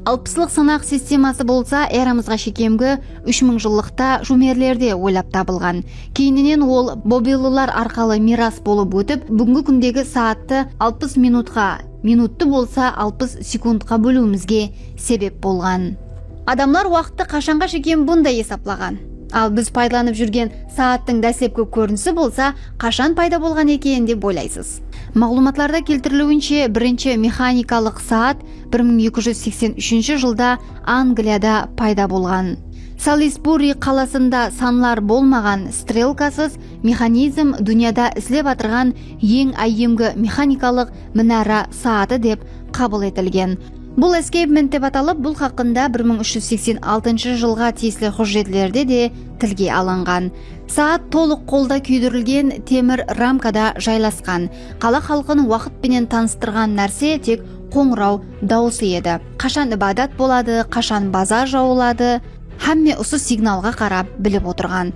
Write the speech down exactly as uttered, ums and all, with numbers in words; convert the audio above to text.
Alpıslıq sanaq sisteması bolsa eramızǵa shekemgi úsh mıń jıllıqta shumerlerde oylap tabılǵan. Keyininen ol bobillılar arqalı miyras bolıp ótip, búgingi kúndegi saattı alpıs minutqa, minuttı bolsa alpıs sekundqa bóliwimizge sebep bolǵan. Adamlar waqıttı qashanǵa shekem bunday esaplaǵan? Al, biz paydalanıp júrgen saattıń dáslepki kórinisi bolsa qashan payda bolǵan eken dep oylaysız? Maǵlıwmatlarda keltiriliwinshe, birinshi mexanikalıq saat bir mıń eki júz seksen úshinshi jılda Angliyada payda bolǵan. Salisburi qalasında sanlar bolmaǵan strelkasız mexanizm dúnyada islep atırǵan eń áyyemgi mexanikalıq minara saatı dep qabıl etilgen. Bul escapement dep atalıp, bul haqqında bir mıń úsh júz seksen altınshı jılǵa tiyisli hújjetlerde de tilge alınǵan. Saat tolıq qolda kúydirilgen temir ramkada jaylasqan. Qala xalqın waqıt penen tanıstırǵan nárse tek qońıraw dawısı edi. Qashan ibadat boladı, qashan bazar jawıladı, hámme usı signalǵa qarap bilip otırǵan.